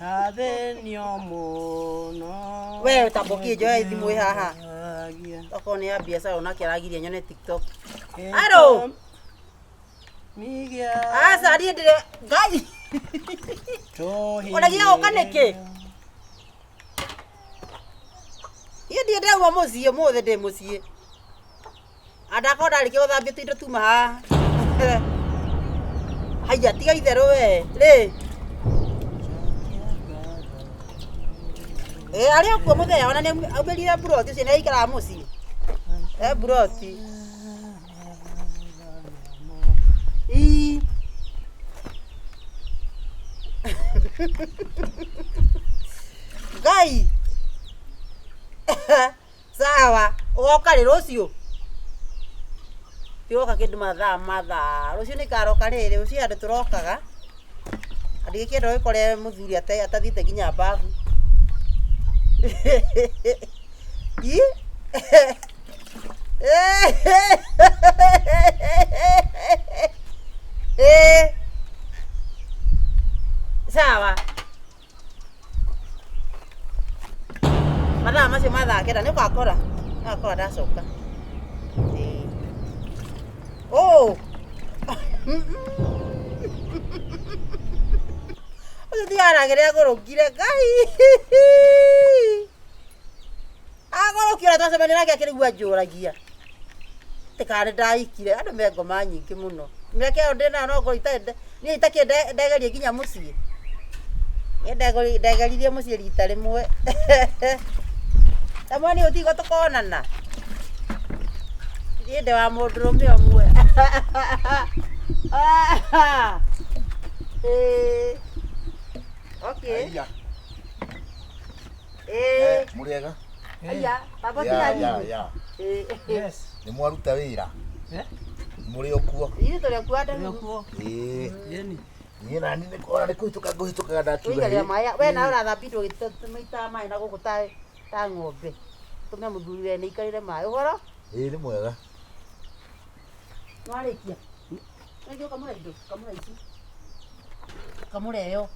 Athĩnio mũno. We tamba ũkie njoe thimũ ĩ haha. Okorwo nĩ ya biacara onake aragiria nyone TikTok. Aro! Aca niĩ ndĩrĩ Ngai. Ũragia gũka nĩkĩ? Niĩ ndirĩ ndĩrauma mũciĩ ũmũthĩ ndĩ mũciĩ. Na ndakorwo ndarĩkia gũthambia tũindo tuma haha. Haiya tiga itherũ we. Rĩ. Ĩ arĩ o kuo mũthenya ona nĩ aumĩrire mburoti ũcio nĩ aikaraga mũciĩ. E mburoti. Ii. Ngai. Sawa, ũgoka rĩ rũciũ? Tigoka kĩndũ mathaa mathaa, rũciũ nĩ karoka rĩrĩ, rũciũ he handũ tũrokaga, na ndigĩkĩenda ũgĩkore mũthuri atathiĩte nginya babu. Ii Ĩĩ. Sawa. Mathaa macio ma thaa kenda nĩ ũgakora nĩ ũgakora ndacoka. Ĩĩ. Oh! Ũcio ti aragĩrĩ agũrũkire Ngai. Agũrũkire ũrĩa twacemania nake akĩrigwo anjũragia. Atĩ kana nĩ ndaikire, andũ me ngoma nyingĩ mũno. Mĩaka ĩyo ndĩnayo no ngorwo itarĩ niĩ itakĩrĩ ndegeria nginya mũciĩ. Niĩ ndegeririe mũciĩ rita rĩmwe. Ta mwena ũyũ tiguo tũkonana. Niĩ ndĩ wa mũndũrũme ũmwe. Ĩĩ. Okay. Ĩĩ. Mũrĩega? Aya, baba Ya, ti ya, arimu. ya. Ĩĩ. Yes. Nĩ mwaruta wĩra? Eh? Mũrĩ o kuo? Ithuĩ tũrĩ o kuo andũ. Tũrĩ o kuo. Ĩĩ. Yeni. Niĩ nani nĩ ona nĩ kũhĩtũka ngũhĩtũkaga ndakiuga Tũikagia hĩ. maĩ. We nawe ũrathambia indo ũgĩtũmaitaga maĩ na gũkũ ta ta ng'ombe. Tũme mũthuri we nĩ aikarĩre maĩ. Ũhoro? Ĩĩ nĩ mwega. Nĩwarĩkia? Rĩngĩ ũkamũra indo, kamũra ici. Kamũra ĩyo.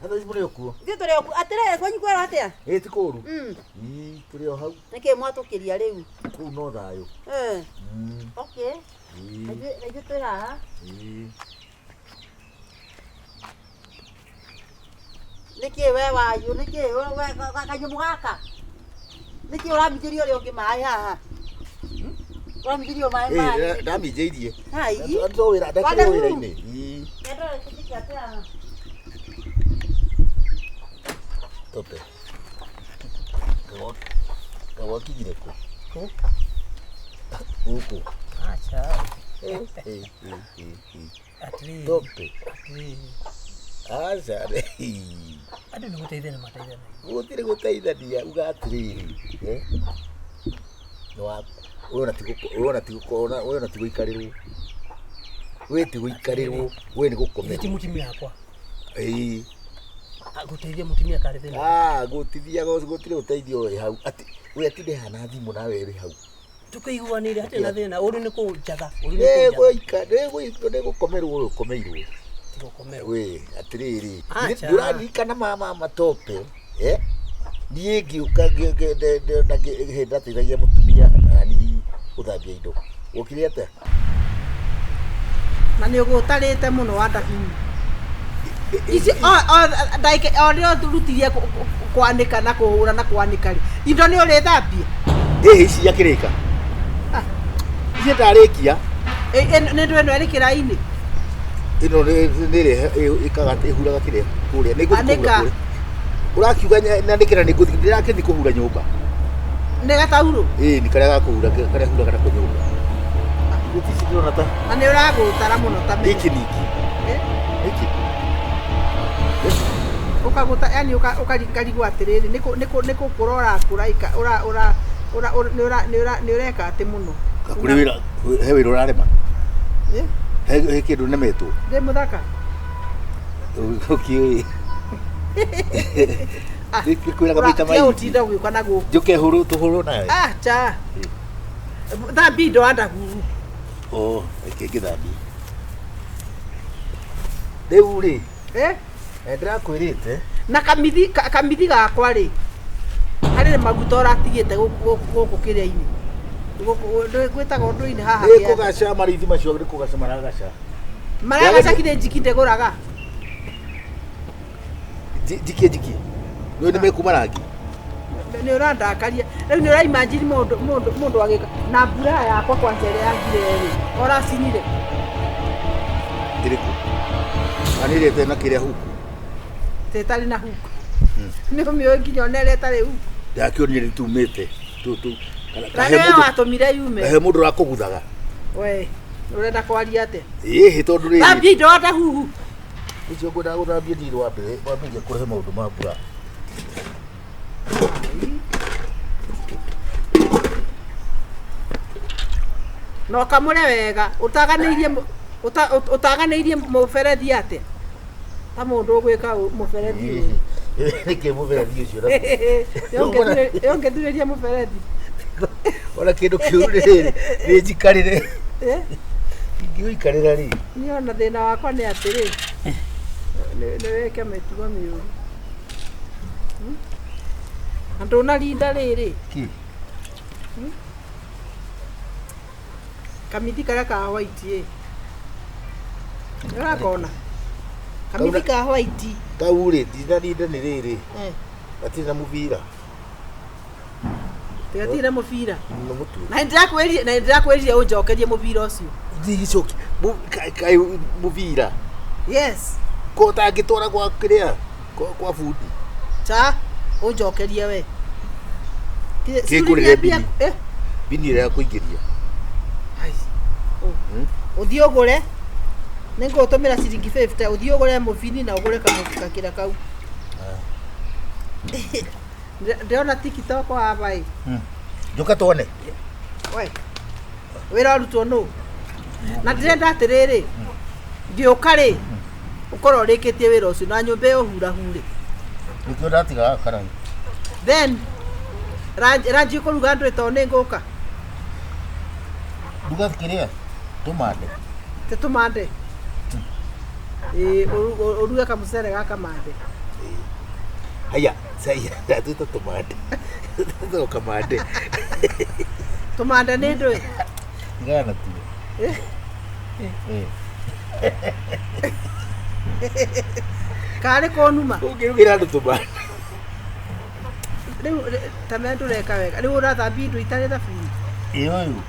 Na thaa ici mũrĩ o kuo? Ithuĩ tũrĩ o kuo. Atĩrĩrĩ, kwanyu kwĩrwo atĩa? Ĩĩ ti kũũru. Ii, tũrĩ o hau. Nĩkĩ mwatũkĩria rĩu? Kũu no thayũ. Eh. Okay. Ii. Na ithuĩ twĩ haha. Ii. Nĩkĩ we wayũ, nĩkĩ we kanyamũ gaka? Nĩkĩ ũraminjĩria ũrĩa ũngĩ maĩ haha? Ũraminjĩrio maĩ maĩ. Ĩĩ, ndaminjĩirie. Hai. Ndĩ wĩra, ndakĩrĩ wĩra-inĩ. Ii. Tope. Gwakinyire kũ? Kũ? Gũkũ. Aca. Eh, eh, eh, eh, eh. Atĩrĩrĩ. Tope. Atĩrĩrĩ. Aca. Andũ nĩ gũteithania mateithanagia. Gũtirĩ gũteithania uga atĩrĩrĩ. Eh? Nĩ wa ũyũ ona ti ũyũ ona ti ũyũ ona ti gũikarĩrwo. We ti gũikarĩrwo, we nĩ gũkomerwo. Ti mũtumia wakwa. Ĩĩ. Gũteithia mũtumia karĩ thĩna. Ah, gũtithiaga gũtirĩ ũteithio wĩ hau. Atĩ we atinde hana thimũ nawe wĩ hau. Tũkĩiguanĩire hatirĩ na thĩna. Ũru nĩ kũnjatha. Ũru nĩ kũnjatha. Nĩ gũika, nĩ gũkomerwo ũyũ ũkomeirwo. Ti gũkomerwo. We atĩrĩrĩ. Acha. Ndũraririkana mama matope. Eh? Niĩ ngĩũka hĩndĩ ndateithagia mũtumia nani gũthambia indo. Wokire atĩa? Na nĩ ũgũtarĩte mũno wandahuru. Ici ndagĩka o rĩrĩa ũrutirie kwanĩka na kũhũra na kwanĩka rĩ, indo nĩ ũrĩthambia? Ĩ ici akĩrĩka. Ici ndarĩkia. Nĩ ndũ ĩno ĩrĩ kĩraĩ-inĩ? Ĩno nĩ ĩrĩa ĩkaga ĩhuraga kĩrĩa kũrĩa. Nĩ ngũthiĩ kũhura Anĩka. kũrĩa. Ũrakiuga nyanĩkĩra nĩ ngũthiĩ ndĩrakĩthiĩ kũhura nyũmba. Nĩ gataurũ? Ĩĩ nĩ karĩa ga kũhura karĩa huraga nako nyũmba. Gũtirĩ ici ndĩrona ta. Na nĩ ũragũtara mũno ta menya. Nĩkĩ ningĩ? Nĩkĩ? Ũkagũta yani ũkarigwo atĩrĩrĩ nĩ nĩ gũkũra ũrakũra ũra ũra ũra nĩ ũra nĩ ũra nĩ ũreka atĩ mũno. Kũrĩ wĩra he wĩra ũrarema? He he kĩndũ nemetwo? Ndĩ mũthaka? Ũkĩũĩ. Ngĩkwĩraga maita Tiga maingĩ. gũtinda ũgĩũka na gũkũ. Njũke hũrwo tũhũrwo nawe. Acha. Thambia indo andahuru. Oh, reke ngĩthambie. Rĩu rĩ, Eh? ndĩrakwĩrĩte Na kamithi kamithi gakwa rĩ, harĩ maguta ũratigĩte gũkũ kĩrĩa-inĩ. Gũkũ gwĩtagwo ũndũ-inĩ haha. Nĩ kĩanda. kũgaca marithi macio nĩ kũgaca maragaca. Maragaca kirĩ njiki ndĩgũraga. Njikie njikie. Nĩ nĩ mekuma rangi. Nĩ ũrandakaria. Rĩu nĩ ũraimagine mũndũ agĩka na mbura yakwa kwanja ĩrĩa yagire rĩ, ũracinire. Ĩrĩkũ? Kana ĩrĩa ĩtarĩ na kĩrĩa huku. Ĩtarĩ na huku. Nĩ ũmĩũĩ nginya ona ĩrĩa ĩtarĩ huku. Ndakĩonire nĩtumĩte. Na nĩwe watũmire yume. Kahe mũndũ ũrakũguthaga. We, ũrenda kwaria atĩa? Ĩhĩ tondũ rĩrĩ. Thambia indo wanda huhu. Icio ngwendaga gũthambia ndirĩ wa mbere wambĩrĩria kũrehe maũndũ ma mbura. Na ũkamũre wega ũtaganĩirie ũtaganĩirie mũberethi atĩa? Ta mũndũ ũgwĩka mũberethi ũyũ. Nĩkĩ mũberethi ũcio? Ũngĩthurĩria mũberethi. Ona kĩndũ kĩu rĩrĩ nĩ njikarĩre. Ingĩũikarĩra rĩ. Niĩ ona thĩna wakwa nĩ atĩrĩ, nĩ wĩke mĩtugo mĩũru. Na ndũnarinda rĩrĩ. Kĩ? Kamithi karĩa ka white ĩ. Nĩũrakona? Kamithi ka white. Kau rĩ, ndinarinda nĩ rĩrĩ. Gatirĩ na mũbira. Gatirĩ na mũbira. Nĩ mũtwe. Na nĩndĩrakwĩrire, na nĩndĩrakwĩrire ũnjokerie mũbira ũcio. Ndigĩcoki, kaĩ mũbira. Yes. Ko ũtangĩtwara gwa kĩrĩa? Kwa bundi. Cha, ũnjokerie we. Kĩngũrĩre mbini. Mbini ĩrĩa ya kũingĩria. Ũthiĩ ũgũre. Nĩngũgũtũmĩra ciringi 50 ũthiĩ ũgũre mũbini na ũgũre gakĩra kau. Ndĩrona TikTok haha ĩ. Njũka tuone. We. Wĩra ũrutwo nũ? Na ndĩrenda atĩrĩrĩ, ngĩũka rĩ, ũkorwo ũrĩkĩtie wĩra ũcio na nyũmba ĩyo hurahure. Nĩkĩo ndatigaga karai. Then ranji ũkũruga ndũĩ tondũ nĩ ngũka. Ruga kĩrĩa? Tũmande. Tĩ tũmande. Ĩĩ, ũruge kamũcere gaka mande. Haya, sai ndatwĩta tũmande. Tũtagwo kamande. Tũmande nĩ ndũĩ? Tigana na tuo. Karĩ kũnuma. Ũngĩrugĩra andũ tũmande. Rĩu ta menya ndũreka wega. Rĩu ũrathambia indo itarĩ thabuni. Ĩ ũyũ.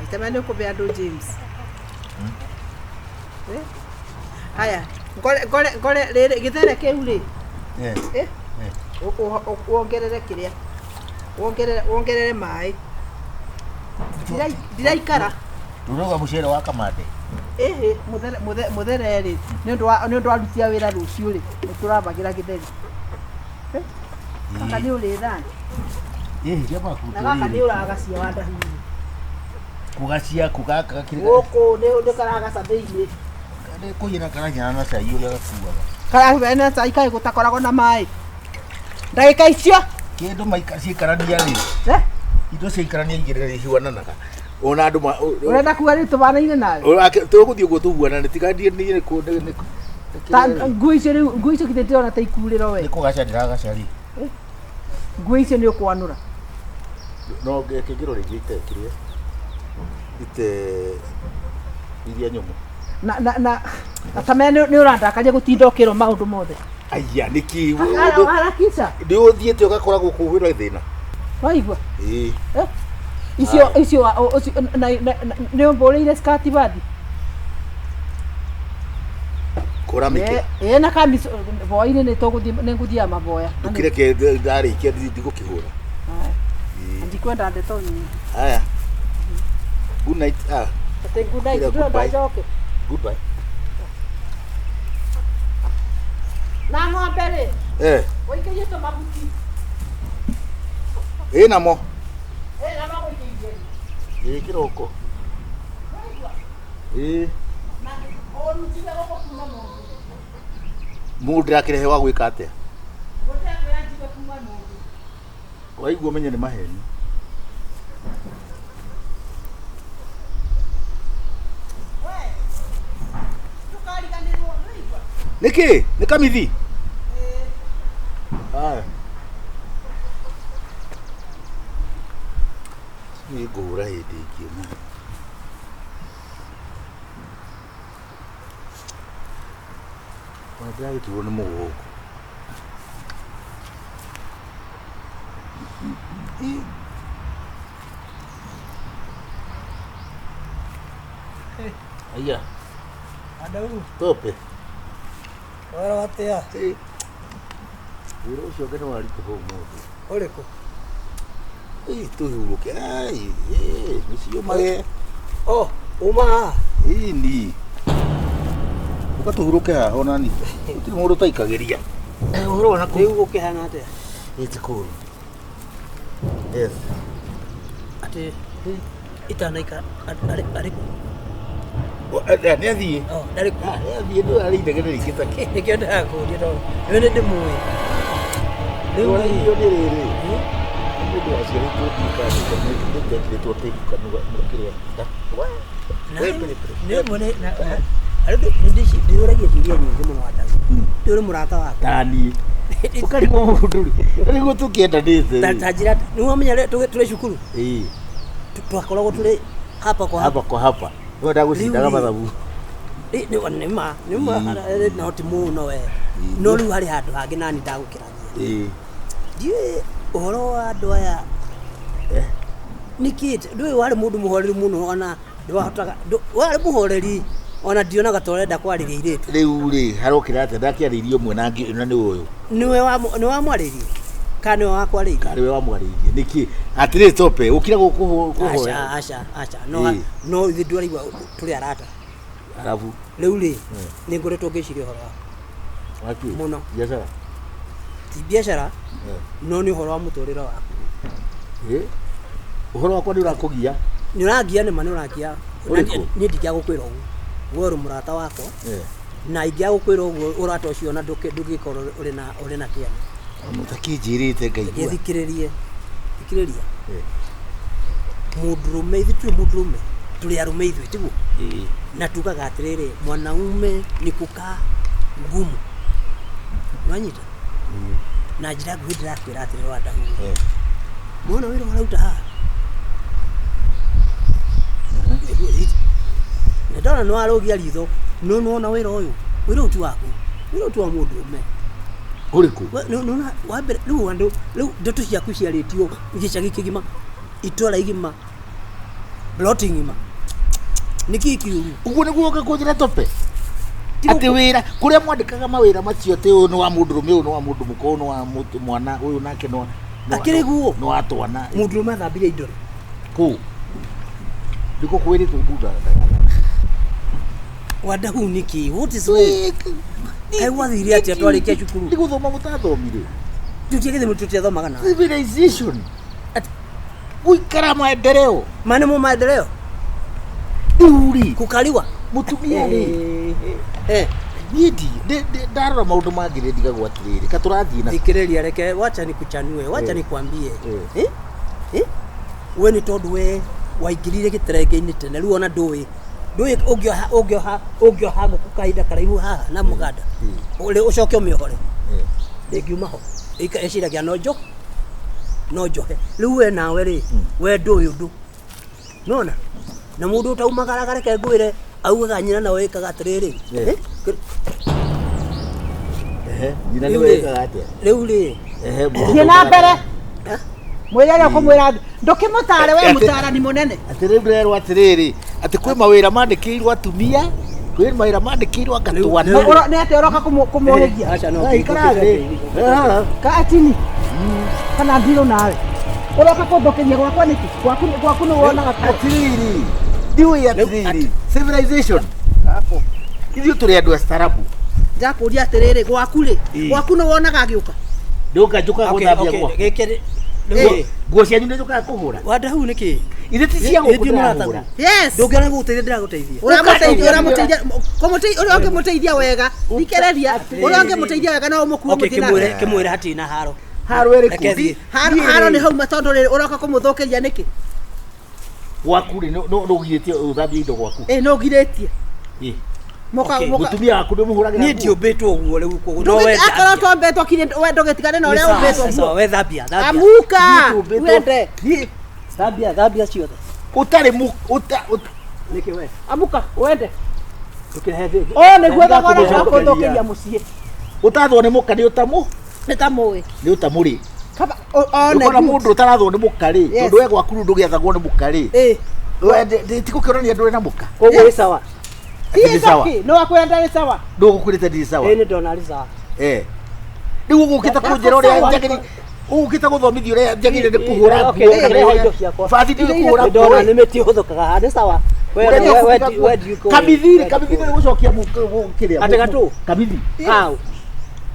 Itamenya nĩ ũkũbe andũ James. Haya, ngore rĩrĩ gĩthere kĩu rĩ. Wongerere kĩrĩa. Wongerere maĩ. Ndiraikara. Ndũrauga mũcere wa kamande. Ĩhĩ, mũthere rĩ, nĩ ũndũ warutia wĩra rũciũ rĩ, nĩ tũrabagĩra gĩtheri. Gaka nĩ ũrĩ thani. Ĩhĩ, kĩamba kũrutwo Na gaka nĩ ũragacia wanda hihi. Kũgacia kũgaka gakĩrĩ. Gũkũ nĩ karagaca thĩinĩ. Nĩ kũiyana karanyana na cai ũrĩa gakuaga. Karanyana na cai kaĩ gũtakoragwo na maĩ. Ndagĩka icio. Kĩndũ maika ciikarania rĩ. Indo ciikarania igĩrĩ rĩ ihuananaga. Ona andũ ũrenda kuga rĩu tũbanaine nawe. Tũgũthiĩ ũguo tũhuanane tiga niĩ nĩ Ta nguo icio rĩu nguo icio githĩ ndĩrona ta ikurĩro we. Nĩ kũgaca ndĩragaca rĩ. Nguo icio nĩ ũkwanũra. No ngĩkĩrwo rĩngĩ ite kĩrĩa. Ite iria nyũmũ. Na ta menya nĩ ũrandakaria gũtinda ũkĩrwo maũndũ mothe. Aya nĩkĩ harakisha. Nĩ ũthiĩte ũgakora gũkũ kwĩna thĩna. Waigua? Ĩĩ. Icio icio nĩ ũmbũrĩire skati bathi. Kũra mĩkĩra. Ĩĩ na kamico boa-inĩ nĩ tũgũthiĩ nĩ ngũthiaga maboya. Ndũkĩreke ndarĩkia ndigũkĩhũra. Ndikwenda ndeto nyingĩ. Haya. Good night. Ah. Atĩ good night ndũrenda njoke. Goodbye. Na ng'ombe rĩ? Eh. Ũikĩrie tũmahuti. Ĩ namo. Ĩ namo gũikĩirie. Ĩ kĩroko. Ĩ. Na ũrutire gũkũ kuma mũndũ. Mũndũ ndĩrakĩrehe wa gwĩka atĩa? Gũtekwĩra njigue kuma mũndũ. Waigua ũmenye nĩ maheni. We. Ndũkariganĩrwo. Nĩkĩ? Nĩ kamithi? Haya. Nĩ ngũhũra hĩndĩ ĩngĩ na. Ona ndĩragĩturwo nĩ mũgongo. Ĩ. Aya, Andau, tope. wara atia? Ĩ. Wĩra ũcio ũngĩ nĩ waritũha ũmũthĩ. Ũrĩkũ? Ĩ, tũhurũke. Ai, ĩ, nĩciũmage. Oh, uma haha. Ĩni. Ũka tũhurũke haha onani. Gũtirĩ mũndũ ũtaikagĩria. Eh, ũhoro wa nakũu? Rĩu gũkĩhana atĩa? Ĩ, ti kũũru. Yes. Atĩ itanaikara arĩ arĩ kũ? Nĩ athiĩ. Oh, ndarĩ kũ? Ah, nĩ athiĩ ndũ arĩ inegene rĩingĩ ta kĩ. Nĩkĩo ndĩrakũria tondũ nĩwe nĩ ndĩmũĩ. Rĩu rĩ, Rĩu nĩ rĩrĩ. Nĩ mũndũ waciarĩtwo ndikandĩkĩrĩtwo tĩku kanua kĩrĩa. na We, rĩu- pere, pere. nĩ ũmwe nĩ- na rĩu ndĩũragia ciũria nyingĩ mũno Adamu. Ndĩ ũrĩ mũrata wakwa. Tani. Ũkarigwo mũndũ rĩ. Nĩguo tũkĩendanĩte. Ta ta njĩra nĩ wamenya rĩ, tũrĩ cukuru Ĩ. twakoragwo tũrĩ hapa kwa hapa. Hapa kwa hapa. Wewe ndagũcindaga Rĩu rĩ- mathabu. Ĩ, nĩ ma nĩ ma no ti mũno we. No rĩu harĩ handũ hangĩ nani ndagũkĩragia. Ĩ. Ndiũĩ ũhoro wa andũ aya Eh. nĩkĩ ndũĩ warĩ mũndũ mũhoreri mũno ona ndwahotaga warĩ mũhoreri ona ndionaga ta ũrenda kwarĩria airĩtu. Rĩu rĩ harokĩra atĩa ndakĩarĩirie ũmwe na ngĩ na nĩ ũyũ. Nĩwe wamwarĩirie kana nĩwe wakwarĩirie? Karĩ we wamwarĩirie. Nĩkĩ? Atĩrĩ tope ũkira gũkũhoya. Aca aca aca no Ĩ. no ithuĩ ndwaraigua tũrĩ arata. Arabu. Rĩu rĩ nĩ ngoretwo ngĩciria ũhoro waku Wakĩ? Mũno. Biacara. ti biacara Eh. no nĩ ũhoro wa mũtũrĩre waku. Ĩ. Ũhoro wakwa nĩ ũrakũgia. Nĩ ũrangia nĩma nĩ ũrangia. Ũrĩkũ? Niĩ ndingĩaga gũkwĩra ũguo. We ũrĩ mũrata wakwa Eh. na ingĩaga gũkwĩra ũguo ũrata ũcio ona ndũngĩkorwo ũrĩ na ũrĩ na kĩene. Mũtakĩnjĩrĩte ngaigua. Gĩthikĩrĩrie thikĩrĩria Eh. mũndũrũme ithuĩ tũrĩ mũndũrũme tũrĩ arũme ithuĩ tiguo Ĩ. na tugaga atĩrĩrĩ mwanaume ni kukaa ngumu nwanyita na njĩra nguhĩ ndĩrakwĩra atĩrĩrĩ Wadahu Eh. mwana wĩra ũrauta haha na ndona nĩ warũgia ritho no nĩwona wĩra ũyũ wĩra ũyũ ti waku wĩra ũyũ ti wa mũndũrũme Ũrĩkũ? Nĩwona wa mbere rĩu andũ rĩu ndeto ciaku ciarĩtio gĩcagi kĩgima itũra igima ploti ng'ima nĩkĩĩ kĩũru Ũguo nĩguo ũka kũnjĩra tope. Atĩ wĩra kũrĩa mwandĩkaga mawĩra macio atĩ ũyũ nĩ wa mũndũrũme ũyũ nĩ wa mũndũ mũka ũyũ nĩ wa mwana ũyũ nake nĩ wa Akĩrĩ guo? nĩ wa twana mũndũrũme athambirie indo rĩ kũu ndiko kwĩrĩtwo mbunda Wadahu nĩkĩ what is wrong kaĩ gwathire atĩa twarĩkia cukuru nĩ gũthoma mũtathomire tũtiagĩthĩ tũtiathomaga na civilization gũikara maendeleo ma nĩmo maendeleo rĩu rĩ kũkariwa mũtumia rĩ Eh, niĩ ndarora maũndũ mangĩ nĩ ndigagwo atĩrĩrĩ ka tũrathiĩ na thikĩrĩria reke wacha nikuchanue wacha Eh. nikwambie Eh. Eh? Eh? We nĩ tondũ we waingĩrire gĩterenge-inĩ tene rĩu ona ndũĩ ndũĩ ũngĩoha ũngĩoha ũngĩoha ngũkũ kahinda karaihu haha na mũganda ũrĩ ũcoke ũmĩohore Eh. ndĩngiuma ho ĩciragia no njo no njohe rĩu we nawe rĩ we ndũĩ ũndũ nona na mũndũ ũtaumagaraga reke ngwĩre augaga nyina nawe ĩkaga atĩrĩrĩ Eh. Eh? Ehe, nyina nĩ Rĩu rĩ- wekaga atĩa rĩu rĩ Ehe, mũndũ thiĩ na mbere Eh? mwĩre ũrĩa ũkũmwĩra ndũkĩmũtare we Atĩ- mũtarani mũnene atĩ rĩu ndĩrerwo atĩrĩrĩ atĩ kwĩ mawĩra mandĩkĩirwo atumia kwĩ mawĩra mandĩkĩirwo anga twana Nĩ atĩa ũroka kũmũhĩgia Aca, no, Eh, ikara thĩ. Eh, ka atini kana ndirũ nawe ũroka kũthũkĩria gwakwa nĩkĩ gwaku gwaku nĩ wonaga kuo. atĩrĩrĩ ndiũĩ atĩrĩrĩ civilization ithuĩ tũrĩ andũ astarabu Ndakũria atĩrĩrĩ gwaku rĩ Ĩ. gwaku nĩ wonaga agĩũka ndũka njũkaga Okay, gũthambia okay, gwaku gĩkĩ rĩ- Nguo- rĩu rĩ, nguo cianyu nĩ njũkaga kũhũra Wadahu nĩkĩ ithe ti cia gũkũ Ĩ- ĩ- ndĩrahũra yes ndũngĩona gũgũteithia ndĩragũteithia ũramũteithia ũramũteithia kũmũteithia ũrĩa ũngĩmũteithia wega thikĩrĩria ũrĩa ũngĩmũteithia wega no ũmũkue Okay, mũthiĩ kĩmwĩre nake kĩmwĩre hatirĩ na haro haro ĩrĩkũ Reke thiĩ. haro haro nĩ hauma tondũ rĩrĩ ũroka kũmũthũkĩria nĩkĩ gwaku rĩ nĩ ũgirĩtie ũthambie indo gwaku ĩ nĩ ũgirĩtie Ĩ. Moka Okay. moka. Mũtumia waku ndũmũhũragĩra Niĩ nguo? ndiũmbĩtwo ũguo rĩu koguo no we Akorwo tombetwo kinya we ndũgĩtigane na ũrĩa ũmbĩtwo guo. we thambia thambia. Amuka. Niĩ tũmbĩtwo- Wende. Niĩ Thambia thambia ciothe. ũtarĩ mu ũta ũta- Nĩkĩ we? Amuka wende. Ndũkĩrehe thĩ. Ũyũ nĩguo thogora wa Ndĩrakũmũcokeria. kũthũkĩria mũciĩ. ũtathwo nĩ mũka nĩ ũtamũ Nĩ ta mũĩ. nĩ ũtamũrĩ Kaba one ũkona good. mũndũ ũtarathwo nĩ mũka rĩ Yes. tondũ we gwaku rĩu ndũgĩathagwo nĩ mũka rĩ Ĩ. We, tikũkĩonania ndũrĩ na mũka Koguo ĩ sawa. Ti Nĩ sawa. sawa. No akwenda nĩ sawa. Ndũgũkwĩrĩte ndirĩ sawa. Ĩ nĩ ndona arĩ sawa. Eh. Rĩu ũgũkĩte kũnjĩra ũrĩa njagĩrĩ ũgũkĩte gũthomithia ũrĩa njagĩrĩire nĩ kũhũra Okay, nguo kana rehe ũrĩa- indo ciakwa. bathi ndiũĩ kũhũra Nĩ ndona nguo nĩ mĩtĩ ĩhũthũkaga haha nĩ sawa. We Ũrĩa we we kũhũra we nguo. Kamithiri kamithiri nĩ gũcokia kĩrĩa Atĩ gatũ? kamithi Hau.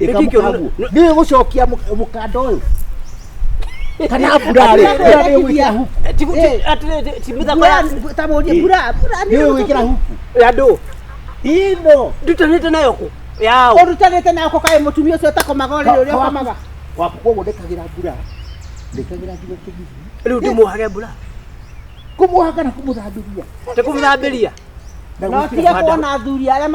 Ĩka Nĩkĩ kĩũru- mũkanguo. Nĩũĩ gũcokia mũkanda ũyũ kana mbura rĩ mbura nĩũĩ gwĩkĩra huku Ti ti mĩthako ya Mbura ta mũrie mbura mbura nĩũĩ gwĩkĩra huku ya ndũ. ino Ndutanĩte nayo kũ? Yao. Ũrutanĩte nako kaĩ mũtumia ũcio ũtakomaga ũrĩrĩ ũrĩa ũkomaga. waku koguo ndĩkagĩra mbura ndĩkagĩra nginya kĩgithi Rĩu ndĩmuohage mbura. kũmuoha kana kũmũthambĩria Ndĩkũmũthambĩria. Na No gwĩkĩra- tige kuona athuri arĩa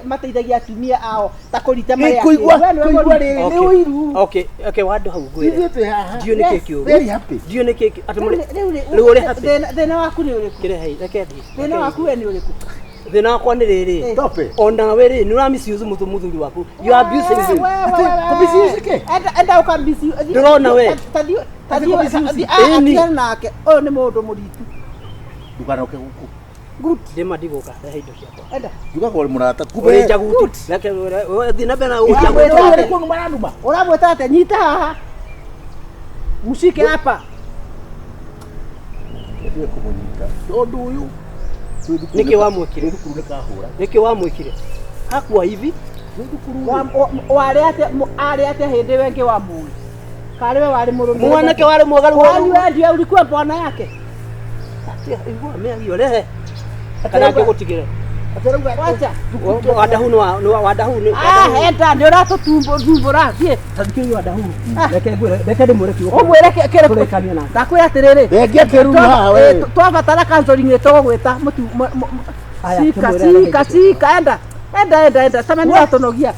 mateithagia atumia ao ta kũrita Ĩ, marĩa. kũigua We nĩwe kũigua mũruti. rĩrĩ nĩ Okay. ũiru Okay, okay wandũ hau ngwĩre. ithuĩ twĩ haha Ndiũĩ nĩkĩ Yes. kĩũru. very happy Ndiũĩ nĩkĩ atĩ mũrĩ Rĩu rĩ- rĩu ũrĩ happy. Thĩna waku nĩ ũrĩkũ? Kĩrehe reke thiĩ. Thĩna waku we nĩ ũrĩkũ? Thĩna wakwa nĩ rĩrĩ. Tope. Ona we rĩ nĩ ũra misuse mũthuri waku. You are abusing him. Kũmisuse kĩ? Enda ũka-misuse- Ndĩrona we. Tathiĩ kũmisuse. Ĩni. atigane nake. Ũyũ nĩ mũndũ mũritu. ndũkanoke gũkũ Good. Ndĩma ndigũka rehe indo ciakwa. Enda. njugaga ũrĩ mũrata Ũrĩ njaguti. Reke we thiĩ na mbere na Ũramwĩta ũnjaguti. atĩa? kũu maranuma Ũramwĩta atĩa? Nyita haha. Mshike hapa. ndiwe kũmũnyita tondũ ũyũ twĩ thukuru Nĩkĩ wamwĩkire? twĩ thukuru nĩkahũra Nĩkĩ wamwĩkire? Hakua hivi. twĩ thukuru Warĩ atĩa arĩ atĩa hĩndĩ ĩyo ĩngĩ wa mũĩ? Karĩ we warĩ mũrũme. Mwanake warĩ mwega rĩu Kwani wewe ndiwe ulikuwa bwana yake? Igua mĩario rehe. Kana ngĩgũtigĩre. Wacha. Wadahu nĩ wa nĩ wa wadahu nĩ Ah, enda nĩ ũratũthumbũra thiĩ. Tathikĩrĩria wadahu. Reke ngwĩre reke ndĩmwĩre kiugo. Ũmwĩre kĩrĩkũ? Tũrĩkanie nake. Ndakwĩra atĩrĩrĩ. thengia kĩruru haha we Twabatara counseling nĩ tũgũgwĩta mũtu Aya, cika kĩmwĩre cika areke cika enda enda enda enda tama nĩ ũratũnogia.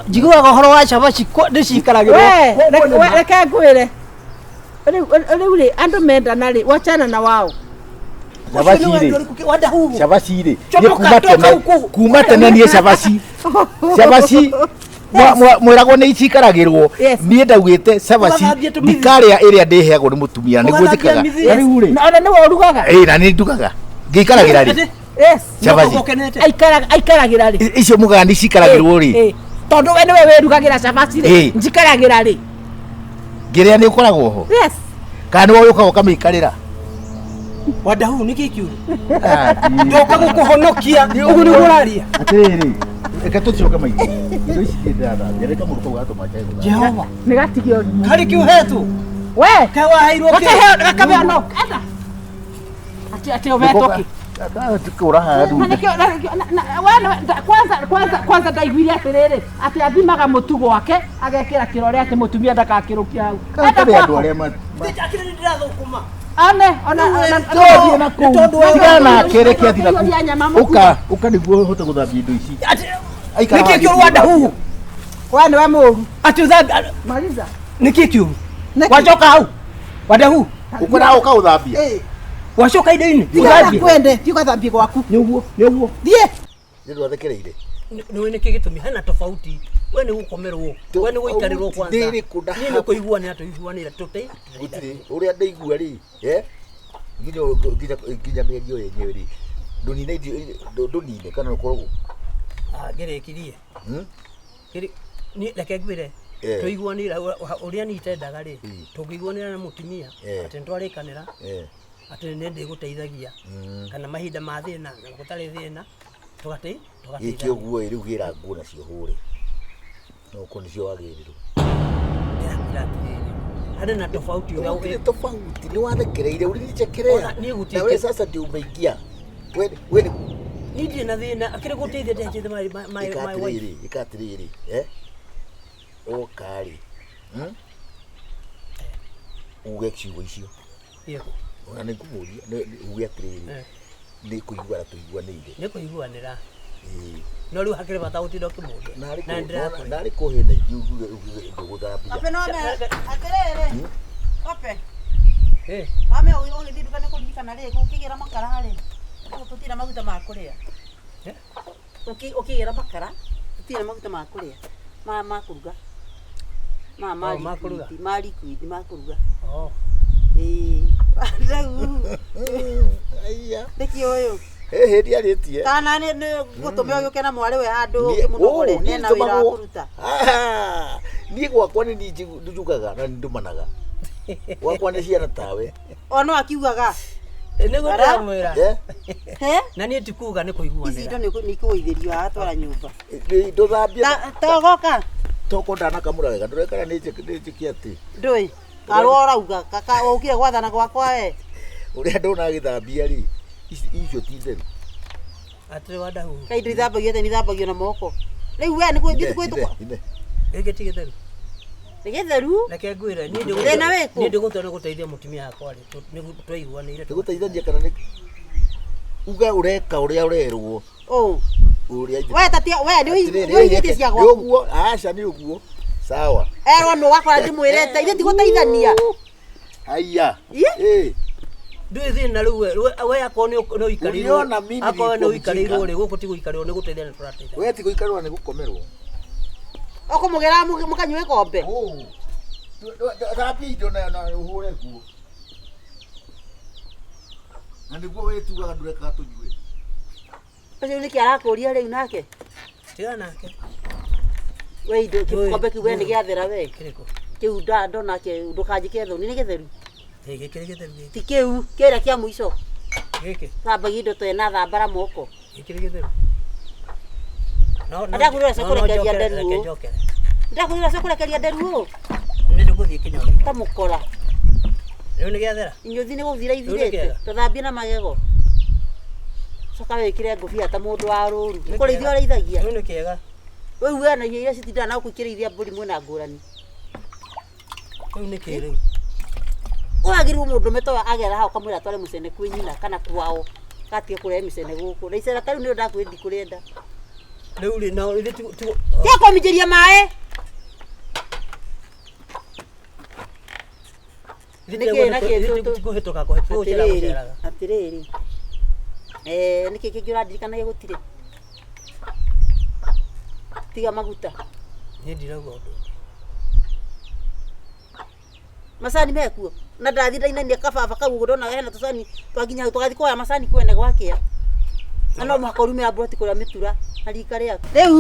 Njiguaga ũhoro wa cabaci ndĩcikaragĩrwo. We reke ngwĩre. Rĩu rĩu rĩ andũ mendana rĩ wachana na wao. cabaci rĩ Wadahu. cabaci rĩ niĩ Chomoka, kuma toka tene huku. kuma tene niĩ cabaci cabaci mwĩragwo nĩ icikaragĩrwo Yes. niĩ ndaugĩte cabaci Ũgathambia tũmĩthi. ndikarĩa ĩrĩa ndĩheagwo nĩ mũtumia nĩguo Ũgathambia njĩkaga mĩthi. Na rĩu rĩ Na ona nĩwe ũrugaga. ĩ na nĩ ndugaga ngĩikaragĩra rĩ Yes. Cabaci. Ũkenete. Aikaraga aikaragĩra rĩ. icio mugaga nĩ cikaragĩrwo rĩ Ĩ, Tondũ we nĩwe wĩrugagĩra cabaci rĩ. Ĩ. Njikaragĩra rĩ. ngĩrĩa nĩ ũkoragwo ho Yes. kana nĩwe ũkaga ũkamĩikarĩra Wadahu nĩkĩ kĩũru? Ah, Ndoka gũkũhonokia. Ũguo nĩguo ũraria. atĩrĩrĩ reke tũcoke maitũ indo ici niĩ ndĩrathambia reke mũndũ kau gatũma njage gũthambia Jehova. Nĩ gatige ũrimũ. Harĩ kĩ ũhetwo? We. Kaĩ waheirwo kĩ? Gakaheo gakaheo no. Enda. Ati ati ũhetwo kĩ? kũra haha Na nĩkĩo na nĩkĩo na we nĩwe kwanza kwanza kwanza ndaiguire atĩrĩrĩ atĩ athimaga mũtu gwake agekĩra kĩrore atĩ mũtumia ndagakĩrũkia hau. Enda karĩ andũ kwaku. arĩa Akĩrĩ nĩ ndĩrathũkũma. One ona ona tũthiĩ na kũu Tondũ we- tigana nake reke athiĩ na Ũkũiyũria nyama kũu mũhu. ũka ũka nĩguo ũhote gũthambia indo ici Aikara Nĩkĩ haha kĩũru wadahu? We nĩwe mũru. Atĩ ũthambia Maliza. nĩkĩ kĩũru? Nĩkĩ? Wacoka hau. Wadahu. ũkwenda ũka ũthambia Wacoka indo-inĩ. Tiga Ũthambie. kwende tiga ũgathambie gwaku. Nĩ ũguo, nĩ ũguo. Thiĩ. nĩ ndũ athekereire Nĩũĩ nĩkĩ gĩtũmi hena tofauti we nĩ gũkomerwo we nĩ gũikarĩrwo kwanza Ndĩrĩ kũ na niĩ nĩ kũiguanĩra tũiguanĩre tũtĩ gũtirĩ ũrĩa ndaigua rĩ eh? nginya nginya nginya mĩario yenyewe rĩ ndũnine ndũnine kana ũkoragwo ngĩrĩkirie Hmm? Niĩ reke ngwĩre Eh. tũiguanĩre ũrĩa niĩ itendaga rĩ Mm. tũngĩiguanĩra na mũtumia Eh. atĩ nĩtwarĩkanĩra Eh. atĩ nĩ ndĩgũteithagia Mm. kana mahinda ma thĩna na gũtarĩ thĩna tũgatĩ gĩkĩ tũgateithania ũguo ĩ rĩu gĩra nguo nacio hũre no ũkorwo nĩcio wagĩrĩrwo Ndĩrakwĩra atĩrĩrĩ harĩ na tofauti ũrĩa Gũtirĩ tofauti nĩ wathekereire ulinichekelea Ona niĩ gũtirĩ na we kĩ- sasa ndio umeingia we we nĩ niĩ ndirĩ na thĩna akĩrĩ gũteithia ndĩhete my ĩka my wife atĩrĩrĩ ĩka atĩrĩrĩ eh ũka rĩ hmm? uge ciugo icio Yego. ona nĩ ngũmũria uge atĩrĩrĩ Eh. Nĩ kũiguana tũiguanĩire. Nĩ kũiguanĩra. Ĩĩ. No rĩu hakĩrĩ bata gũtinda ũkĩmũria. Narĩ Na ndĩrakwĩra. narĩ kũhĩna ingĩ uge uge ndũgũthambia. Ope no me atĩrĩrĩ. Ope. Eh, Mame ũgĩthiĩ nduka nĩ kũririkana rĩ, ũkĩgĩra makara rĩ, tũtirĩ maguta ma kũrĩa. Eh? Ũkĩgĩra makara, tũtirĩ maguta ma kũrĩa. Ma kũruga. Ma Oh, ma kũruga. liquid, ma liquid, ma kũruga. oh. Ĩĩ. Rĩu Aiya. nĩkĩ ũyũ? Hĩhĩ ndiarĩtie. Kana nĩ gũtũme ũgĩũke na mwarĩ we handũ Niĩ- ũkĩmũnogore ũũ, niĩ ena wĩra wa ndũmagwo. kũruta. Ah, niĩ gwakwa nĩ niĩ njugaga na nĩ ndũmanaga. Gwakwa nĩ ciana tawe. O no akiugaga. Nĩguo Ara? ndĩramwĩra. Eh? He? Na niĩ ti kuga nĩ Ici kũiguanĩra. indo nĩ ikũgũithĩrio haha twara nyũmba. Nĩ ndũthambia. Togoka Toko ndanakamũra wega ndũrekana nĩ njĩke atĩ. ndũĩ karũa ũrauga kaka ũkire gwathana gwakwa we. Ũrĩa ndona agĩthambia rĩ, icio ti theru. Atĩrĩ wandahuhu. Ka indo ithambagio atĩa nĩithambagio na moko. Rĩu we nĩ Ine, kwĩtũ ine, ine. Gĩkĩ ti gĩtheru. nĩ gĩtheru. Reke ngwĩre niĩ Thĩna wĩkũ? niĩ ndĩgũtua nĩ gũteithia mũtumia wakwa rĩ, nĩguo twaiguanĩire. Nĩ gũteithania kana nĩ uga ũreka ũrĩa ũrerwo Ũ. ũrĩa ithe- We tatia we nĩ Atĩrĩrĩ, ũigĩtie cia nĩ gwaku. ũguo aca nĩ ũguo sawa. Erwo nũ wakora ndĩmwĩrĩte ithe ti gũteithania. Haiya. Ĩ? Ĩ. Ndũĩ thĩna rĩu we akorwo nĩ ũikarĩirwo Uliona mimi akorwo nĩ nilikuwa ũikarĩirwo mjinga. rĩ gũkũ ti gũikarĩrwo nĩ gũteithania tũrateithania. We ti gũikarĩrwo nĩ gũkomerwo. Ũkũmũgĩra mũkanyue gĩkombe. Ũ. Thambia indo na ũhũre nguo. Na nĩguo wĩtugaga ndũrekaga tũnyue. Ũcio nĩkĩ arakũria rĩu nake? Tigana nake. We indo Ndũĩ, gĩkombe kĩu we nĩ ndũĩ. gĩathera we. Kĩrĩkũ? Kĩu ndonake ndũkanjĩke thoni nĩ gĩtheru. Ĩ, gĩkĩ nĩ gĩtheru gĩkĩ. Ti kĩu kĩrĩa kĩa mũico. Gĩkĩ. Thambagia indo ta ĩna thambara moko. Gĩkĩ nĩ gĩtheru. No no Ndakwĩra no, no kũrekeria njokere, nderu reke ũũ. njokere. Ndakwĩra cio kũrekeria nderu ũũ. Nĩ ndĩgũthiĩ kĩnyoni. Ta mũkora. Rĩu nĩ gĩathera. Inyuthi nĩ gũthira Rĩu nĩ ithirĩte. kĩega. Tũthambie na magego. Coka wĩkĩre ngũbia ta mũndũ wa rũru. Nĩ Kũrĩithia kĩega. ũrĩithagia. Rĩu nĩ kĩega. Rĩu we na irio iria citindaga na gũkũ ikĩrĩithia mbũri mwĩna ngũrani. Rĩu nĩ kĩ rĩu? Wagĩrĩirwo mũndũrũme to agera hau ũkamwĩra atware mũcene kwĩ nyina kana kwao. Gatige kũrehe mĩcene gũkũ. Na icera ta rĩu nĩrĩo ndakwĩrire ndikũrĩenda. Rĩu rĩ no ithuĩ ti Tiga kũminjĩria maĩ. Nĩkĩ na kĩ tũ- kũhĩtũka kũhĩtũka gũcera Atĩrĩrĩ, gũceraga. atĩrĩrĩ. Eh, nĩkĩ kĩngĩ ũrandirikanagia gũtirĩ? Tiga maguta. Niĩ ndirauga ũndũ. Macani mekuo. Na ndathi ndainania kababa kau ũguo ndona hena tũcani twakinya hau tũgathiĩ kuoya macani kwene gwakĩa. Na no mũhaka ũrume amburoti kũrĩa mĩtura na rika rĩaku. Rĩu